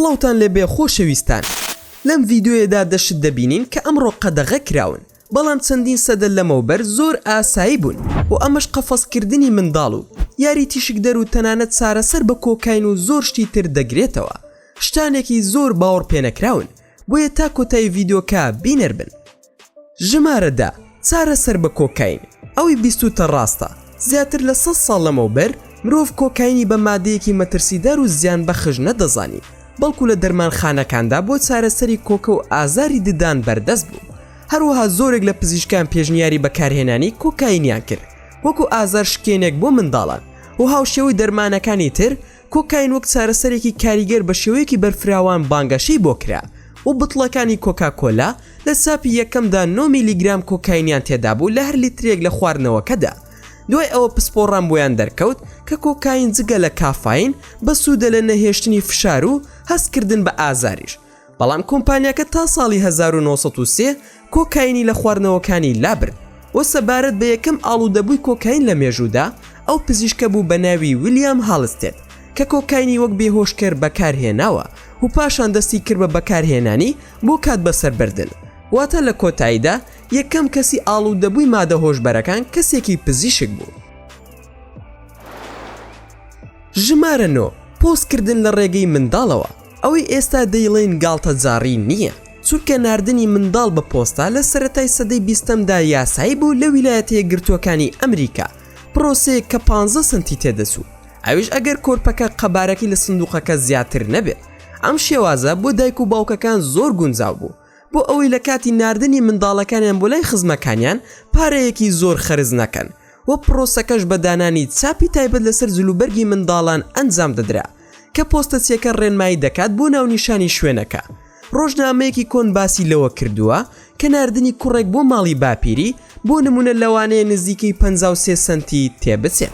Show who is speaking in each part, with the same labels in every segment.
Speaker 1: سڵاوتان لێبێ خۆشەویستان لەم ڤیدیۆیەدا دە شت دەبینین کە ئەمڕۆ قەدەغە کراون بەڵام چەندین سەدە لەمەوبەر زۆر ئاسایی بوون و ئەمەش قەفەزکردنی منداڵ و یاری تیشکدەر و تەنانەت چارەسەر بە کۆکاین و زۆر شتی تر دەگرێتەوە شتانێکی زۆر باوەڕپێنەکراون بۆیە تا کۆتایی ڤیدیۆکە بینەر بن. ژمارە دە، چارەسەر بە کۆکاین، ئەوەی بیستووتە ڕاستە، زیاتر لە سەد ساڵ لەمەوبەر مرۆڤ کۆکاینی بە مادەیەکی مەترسیدار و زیانبەخش نەدەزانی، بەڵکو لە دەرمانخانەکاندا بۆ چارەسەری کۆکە و ئازاری ددان بەردەست بوو. هەروەها زۆرێک لە پزیشکان پێشنیاری بەکارهێنانی کۆکاینیان کرد وەکو ئازارشکێنێک بۆ منداڵان و هاوشێوەی دەرمانەکانی تر کۆکاین وەک چارەسەرێکی کاریگەر بە شێوەیەکی بەرفراوان بانگەشەی بۆ کرا و بتڵەکانی کۆکا کۆلا لە چاپی یەکەمدا نۆ میلیگرام کۆکاینیان تێدابوو لە هەر لیترێک لە خواردنەوەکەدا. دوای ئەوە پسپۆڕان بۆیان دەرکەوت کە کۆکاین جگە لە کافاین بەسوودە لە نەهێشتنی فشار و هەستکردن بە ئازاریش. بەڵام کۆمپانیاکە تا ساڵی 1903 کۆکاینی لە خواردنەوەکانی لابرد و سەبارەت بە یەکەم ئاڵوودەبووی کۆکاین لە مێژوودا ئەو پزیشکە بوو بە ناوی ویلیام هالستێد کە کۆکاینی وەک بێهۆشکەر بەکارهێناوە و پاشان دەستی کرد بە بەکارهێنانی بۆ کات بەسەربردن واتە لە کۆتاییدا یەکەم کەسی ئاڵوودەبووی مادە هۆشبەرەکان کەسێکی پزیشک بوو. ژمارە نۆ، پۆستکردن لە ڕێگەی منداڵەوە، ئەوەی ئێستا دەیڵێین گاڵتەجاڕی نییە، چونکە ناردنی منداڵ بە پۆستە لە سەرەتای سەدەی بیستەمدا یاسایی بوو لە ویلایەتە یەکگرتووەکانی ئەمریکا، پرۆسەیەک کە پانزە سەنتی تێدەچوو، ئەویش ئەگەر کۆرپەکە قەبارەکەی لە سندوقەکە زیاتر نەبێت. ئەم شێوازە بۆ دایک و باوکەکان زۆر گونجاو بوو، بۆ ئەوەی لە کاتی ناردنی منداڵەکانیان بۆ لای خزمەکانیان پارەیەکی زۆر خەرج نەکەن و پرۆسەکەش بە دانانی چاپی تایبەت لەسەر جلوبەرگی منداڵان ئەنجام دەدرا کە پۆستەچیەکە ڕێنمایی دەکات بۆ ناونیشانی شوێنەکە. ڕۆژنامەیەکی کۆن باسی لەوە کردووە کە ناردنی کوڕێک بۆ ماڵی باپیری بۆ نمونە لەوانەیە نزیکەی 53 سەنتی تێبچێت.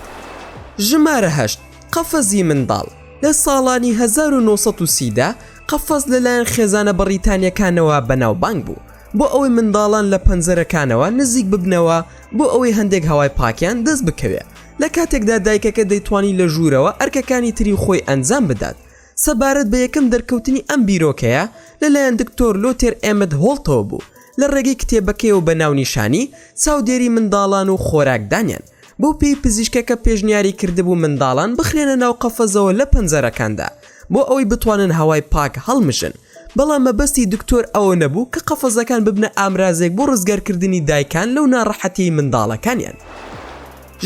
Speaker 1: ژمارە هەشت، قەفەزی منداڵ، لە ساڵانی 1930 دا قەفەز لەلایەن خێزانە بەڕیتانیەکانەوە بەناوبانگ بوو بۆ ئەوەی منداڵان لە پەنجەرەکانەوە نزیک ببنەوە بۆ ئەوەی هەندێک هەوای پاکیان دەست بکەوێ لە کاتێکدا دایکەکە دەیتوانی لە ژوورەوە ئەرکەکانی تری خۆی ئەنجام بدات. سەبارەت بە یەکەم دەرکەوتنی ئەم بیرۆکەیە لەلایەن دکتۆر لۆتێر ئێمت هۆڵتەوە بوو لە ڕێگەی کتێبەکەیەوە بە ناونیشانی، چاودێری منداڵان و خۆراکدانیان، بەو پێی پزیشکەکە پێشنیاری کردبوو منداڵان بخرێنە ناو قەفەزەوە لە پەنجەرەکاندا بۆ ئەوەی بتوانن هەوای پاک هەڵمژن، بەڵام مەبەستی دکتۆر ئەوە نەبوو کە قەفەزەکان ببنە ئامرازێک بۆ ڕزگارکردنی دایکان لەو ناڕەحەتیەی منداڵەکانیان.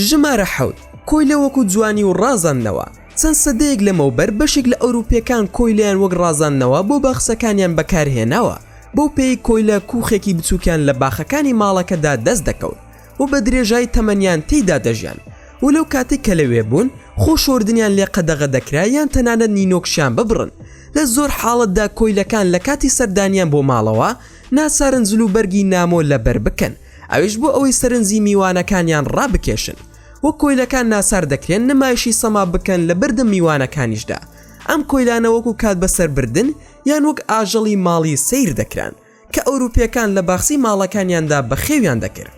Speaker 1: ژمارە حەوت، کۆیلە وەکو جوانی و ڕازاندنەوە، چەند سەدەیەک لەمەوبەر بەشێک لە ئەوروپیەکان کۆیلەیان وەک ڕازاندنەوە بۆ باخچەکانیان بەکارهێناوە، بەو پێیەی کۆیلە کوخێکی بچوکیان لە باخەکانی ماڵەکەدا دەست دەکەوت و بە درێژایی تەمەنیان تێیدا دەژیان و لەو کاتەی کە لەوێ بوون خۆ شۆردنیان لێ قەدەغە دەکرا یان تەنانەت نینۆکشیان ببڕن. لە زۆر حاڵەتدا کۆیلەکان لە کاتی سەردانیان بۆ ماڵەوە ناچارن جلوبەرگی نامۆ لەبەر بکەن ئەویش بۆ ئەوەی سەرنجی میوانەکانیان ڕابکێشن و کۆیلەکان ناچار دەکرێن نمایشی سەما بکەن لە بەردەم میوانەکانیشدا ئەم کۆیلانە وەکو کات بەسەربردن یان وەک ئاژەڵی ماڵی سەیر دەکران کە ئەوروپیەکان لە باخچەی ماڵەکانیاندا بەخێویان دەکرد.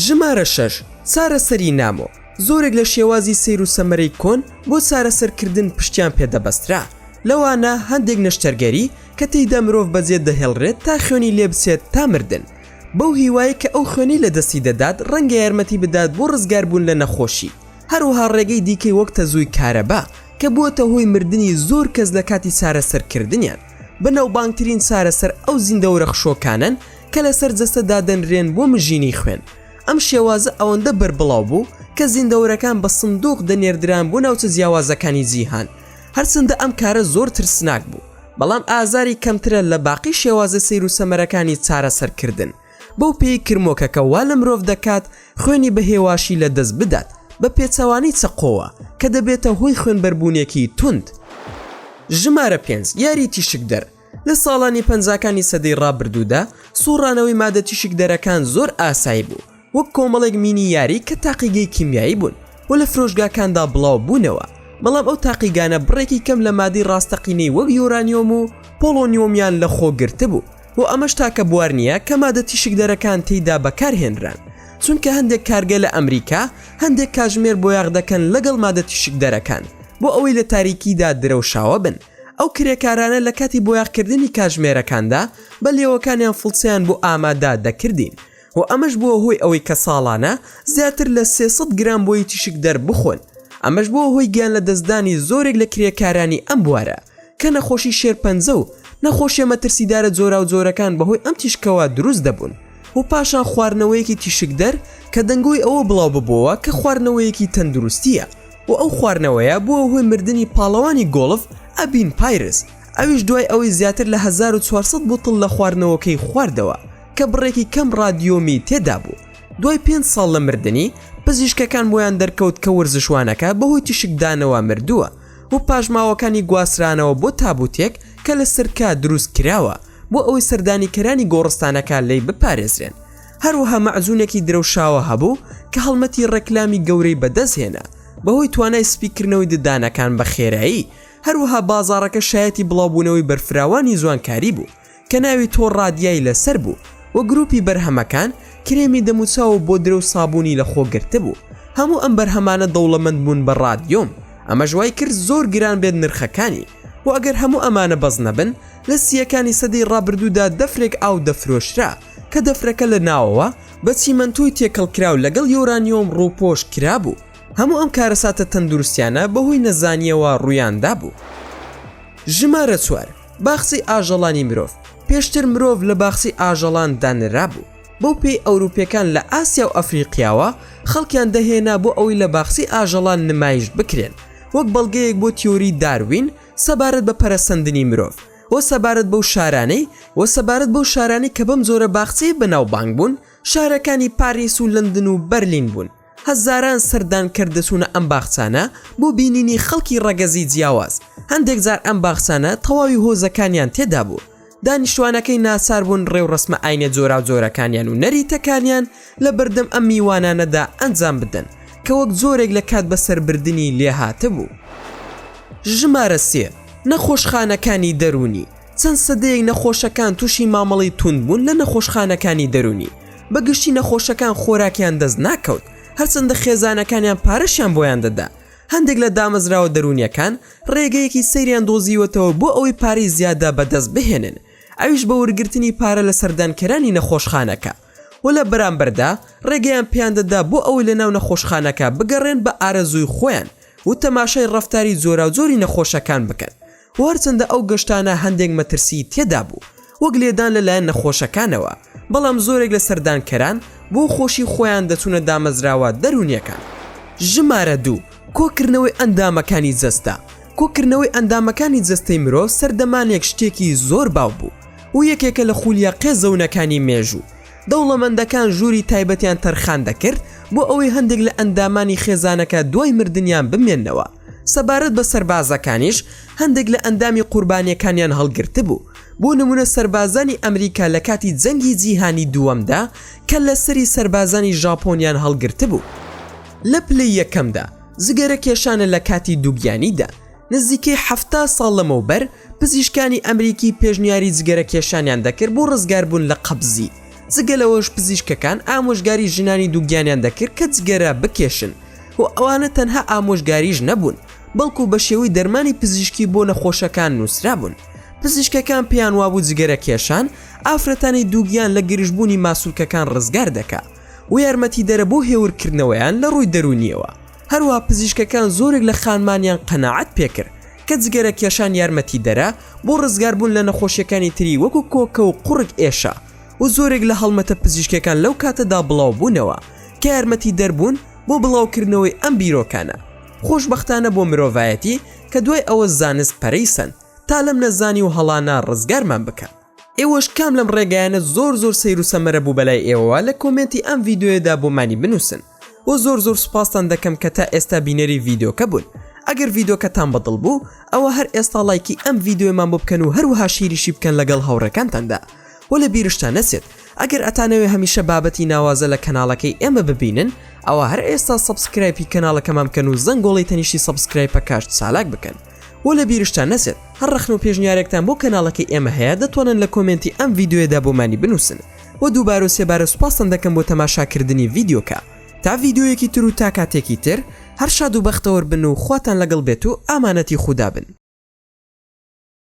Speaker 1: ژمارە شەش، چارەسەری نامۆ، زۆرێک لە شێوازی سەیر و سەمەرەی کۆن بۆ چارەسەرکردن پشتیان پێدەبەسترا، لەوانە هەندێک نەشتەرگەری کە تێیدا مرۆڤ بەجێ دەهێڵرێت تا خوێنی لێبچێت تا مردن، بەو هیوایەی کە ئەو خوێنەی لەدەستی دەدات ڕەنگە یارمەتی بدات بۆ ڕزگاربوون لە نەخۆشی، هەروەها ڕێگەی دیکەی وەک تەزووی کارەبا کە بووەتە هۆی مردنی زۆر کەس لە کاتی چارەسەرکردنیان. بەناوبانگترین چارەسەر ئەو زیندەوەرە خشۆکانەن کە لەسەر جەستە دادەنرێن بۆ مژینی خوێن. ئەم شێوازە ئەوەندە بەربڵاو بوو کە زیندەوەرەکان بە سندوق دەنێردران بۆ ناوچە جیاوازەکانی جیهان. هەرچەندە ئەم کارە زۆر ترسناک بوو، بەڵام ئازاری کەمترە لە باقی شێوازە سەیر و سەمەرەکانی چارەسەرکردن. بەو پێیەی کرمۆکەکە وا لە مرۆڤ دەکات خوێنی بە هێواشی لە دەست بدات، بە پێچەوانەی چەقۆوە کە دەبێتە هۆی خوێنبەربوونێکی توند. ژمارە پێنج، یاری تیشکدەر، لە ساڵانی پەنجاکانی سەدەی ڕابردوودا سوڕانەوەی مادە تیشکدەرەکان زۆر ئاسایی بوو، وەک کۆمەڵێک مینی یاری کە تاقیگەی کیمیایی بوون و لە فرۆشگاکاندا بڵاو بوونەوە، بەڵام ئەو تاقیگانە بڕێکی کەم لە مادەی ڕاستەقینەی وەک یۆرانیۆم و پۆڵۆنیۆمیان لەخۆ گرتبوو. و ئەمەش تاکە بوار نییە کە مادە تیشکدەرەکان تێیدا بەکارهێنران، چونکە هەندێک کارگە لە ئەمریکا هەندێک کاژمێر بۆیاخ دەکەن لەگەڵ مادە تیشکدەرەکان بۆ ئەوەی لە تاریکیدا درەوشاوە بن. ئەو کرێکارانە لە کاتی بۆیاخکردنی کاتژمێرەکاندا بە لێوەکانیان فڵچەیان بۆ ئامادە دەکردین و ئەمەش بووە هۆی ئەوەی کە ساڵانە زیاتر لە 300 گرام بۆیی تیشکدەر بخۆن، ئەمەش بووە هۆی گیانلەدەستدانی زۆرێک لە کرێکارانی ئەم بوارە کە نەخۆشی شێرپەنجە و نەخۆشیە مەترسیدارە جۆراوجۆرەکان بەهۆی ئەم تیشکەوە دروست دەبوون و پاشان خواردنەوەیەکی تیشکدەر کە دەنگۆی ئەوە بڵاو ببۆوە کە خواردنەوەیەکی تەندروستیە و ئەو خواردنەوەیە بووە هۆی مردنی پاڵەوانی گۆڵف ئەبین پایرس ئەویش دوای ئەوەی زیاتر لە 1400 بوتڵ لە خواردنەوەکەی خواردەوە کە بڕێکی کەم ڕادیۆمی تێدابوو. دوای پێنج ساڵ لە مردنی، پزیشکەکان بۆیان دەرکەوت کە وەرزشوانەکە بەهۆی تیشکدانەوە مردووە و پاشماوەکانی گواسترانەوە بۆ تابوتێک کە لە سرکە دروست کراوە بۆ ئەوەی سەردانیکەرانی گۆڕستانەکە لێی بپارێزرێن. هەروەها مەعجونێکی درەوشاوە هەبوو کە هەڵمەتی ڕێکلامی گەورەی بەدەستهێنا بەهۆی توانای سپیکردنەوەی ددانەکان بە خێرایی، هەروەها بازاڕەکە شایەتی بڵاوبوونەوەی بەرفراوانی جوانکاری بوو. کە ناوی تۆ ڕادیای لەسەر بوو و گروپی بەرهەمەکان کرێمی دەموچاو و بۆدرە و سابوونی لەخۆ گرتبوو، هەموو ئەم بەرهەمانە دەوڵەمەند بوون بە ڕادیۆم، ئەمەش وای کرد زۆر گران بێت نرخەکانی، و ئەگەر هەموو ئەمانە بەس نەبن، لە سییەکانی سەدەی ڕابردوودا دەفرێک ئاو دەفرۆشرا کە دەفرەکە لە ناوەوە بە چیمەنتۆی تێکەڵکراو لەگەڵ یۆرانیۆم ڕووپۆش کرابوو، هەموو ئەم کارەساتە تەندروستیانە بەهۆی نەزانییەوە ڕوویاندابوو. ژمارە چوار، باخچەی ئاژەڵانی مرۆڤ، پێشتر مرۆڤ لە باخچەی ئاژەڵان دانرابوو، بەو پێی ئەوروپیەکان لە ئاسیا و ئەفریقیاوە خەڵکیان دەهێنا بۆ ئەوەی لە باخچەی ئاژەڵان نمایش بکرێن وەک بەڵگەیەک بۆ تیۆری داروین سەبارەت بە پەرەسەندنی مرۆڤ و سەبارەت بەو شارانەی و سەبارەت بەو شارانەی کە بەم جۆرە باخچەیە بەناوبانگ بوون شارەکانی پاریس و لەندن و بەرلین بوون. هەزاران سەردانکەر دەچوونە ئەم باخچانە بۆ بینینی خەڵکی ڕەگەزی جیاواز، هەندێک جار ئەم باخچانە تەواوی هۆزەکانیان تێدابوو، دانیشتوانەکەی ناچار بوون ڕێوڕەسمە ئاینیە جۆراوجۆرەکانیان و نەریتەکانیان لە بەردەم ئەم میوانانەدا ئەنجام بدەن کە وەک جۆرێک لە کات بەسەربردنی لێهاتبوو. ژمارە سێ، نەخۆشخانەکانی دەروونی، چەند سەدەیەک نەخۆشەکان تووشی مامەڵەی توند بوون لە نەخۆشخانەکانی دەروونی، بە گشتی نەخۆشەکان خۆراکیان دەست ناکەوت، هەرچەندە خێزانەکانیان پارەشیان بۆیان دەدا. هەندێک لە دامەزراوە دەروونییەکان ڕێگەیەکی سەیریان دۆزیوەتەوە بۆ ئەوەی پارەی زیادە بەدەست بهێنن، ئەویش بە وەرگرتنی پارە لە سەردانکەرانی نەخۆشخانەکە و لە بەرامبەردا ڕێگەیان پێیان دەدا بۆ ئەوەی لەناو نەخۆشخانەکە بگەڕێن بە ئارەزووی خۆیان و تەماشای ڕەفتاری جۆراوجۆری نەخۆشەکان بکەن. و هەرچەندە ئەو گەشتانە هەندێک مەترسیی تێدا بوو وەک لێدان لە لایەن نەخۆشەکانەوە، بەڵام زۆرێک لە سەردانکەران بۆ خۆشی خۆیان دەچوونە دامەزراوە دەروونییەکان. ژمارە دوو، کۆکردنەوەی ئەندامەکانی جەستە، کۆکردنەوەی ئەندامەکانی جەستەی مرۆڤ سەردەمانێک شتێکی زۆر باو بوو و یەکێکە لە خولیا قێزەونەکانی مێژوو، دەوڵەمەندەکان ژووری تایبەتیان تەرخان دەکرد بۆ ئەوەی هەندێک لە ئەندامانی خێزانەکە دوای مردنیان بمێننەوە، سەبارەت بە سەربازەکانیش هەندێک لە ئەندامی قوربانیەکانیان هەڵگرتبوو، بۆ نمونە سەربازانی ئەمریکا لە کاتی جەنگی جیهانی دووەمدا کەللە سەری سەربازانی ژاپۆنیان هەڵگرتبوو. لە پلەی یەکەمدا جگەرە کێشانە لە کاتی دووگیانیدا، نزیکەی 70 ساڵ لەمەوبەر پزیشکانی ئەمریکی پێشنیاری جگەرە کێشانیان دەکرد بۆ ڕزگاربوون لە قەبزی، جگە لەوەش پزیشکەکان ئامۆژگاری ژنانی دووگیانیان دەکرد کە جگەرە بکێشن و ئەوانە تەنها ئامۆژگاریش نەبوون بەڵکو بە شێوەی دەرمانی پزیشکی بۆ نەخۆشەکان نووسرابوون. پزیشکەکان پێیان وابوو جگەرە کێشان ئافرەتانی دووگیان لە گرژبوونی ماسولکەکان ڕزگار دەکا و یارمەتیدەرە بۆ هێورکردنەوەیان لە ڕووی دەروونییەوە. هەروەها پزیشکەکان زۆرێک لە خانمانیان قەناعەت پێکرد کە جگەرە کێشان یارمەتیدەرە بۆ ڕزگاربوون لە نەخۆشیەکانی تری وەکو کۆکە و قوڕگ ئێشە و زۆرێک لە هەڵمەتە پزیشکیەکان لەو کاتەدا بڵاوبوونەوە کە یارمەتیدەر بوون بۆ بڵاوکردنەوەی ئەم بیرۆکانە. خۆشبەختانە بۆ مرۆڤایەتی کە دوای ئەوە زانست پەرەی سەند تا لەم نەزانی و هەڵانە ڕزگارمان بکات. ئێوەش کام لەم ڕێگایانە زۆر زۆر سەیر و سەمەرە بوو بەلای ئێوەوە لە کۆمێنتی ئەم ڤیدیۆیەدا بۆمانی بنووسن و زۆر زۆر سوپاستان دەکەم کە تا ئێستا بینەری ڤیدیۆکە بوون ئەگەر ڤیدیۆکەتان بەدڵ بوو ئەوە هەر ئێستا ڵایکی ئەم ڤیدیۆیەمان بۆ بکەن و هەروەها share یشی بکەن لەگەڵ هاوڕێکانتاندا و لە بیرشتان نەچێت ئەگەر ئەتانەوێ هەمیشە بابەتی ناوازە لە کەناڵەکەی ئێمە ببینن ئەوا هەر ئێستا subscribe ی کەناڵەکەمان بکەن و زەنگۆڵەی تەنیشتی subscribe ەکەش چالاک بکەن و لە بیرشتان نەچێت هەر ڕەخنە و پێشنیارێکتان بۆ کەناڵەکەی ئێمە هەیە دەتوانن لە کۆمێنتی ئەم ڤیدیۆیەدا بۆمانی بنووسن و دووبارە و سێبارە سوپاستان دەکەم بۆ تەماشاکردنی ڤیدیۆکە تا ڤیدیۆیەکی تر و تا کاتێکی تر هەر شاد و بەختەوەر بن و خواتان لەگەڵ بێت و ئامانەتی خودا بن.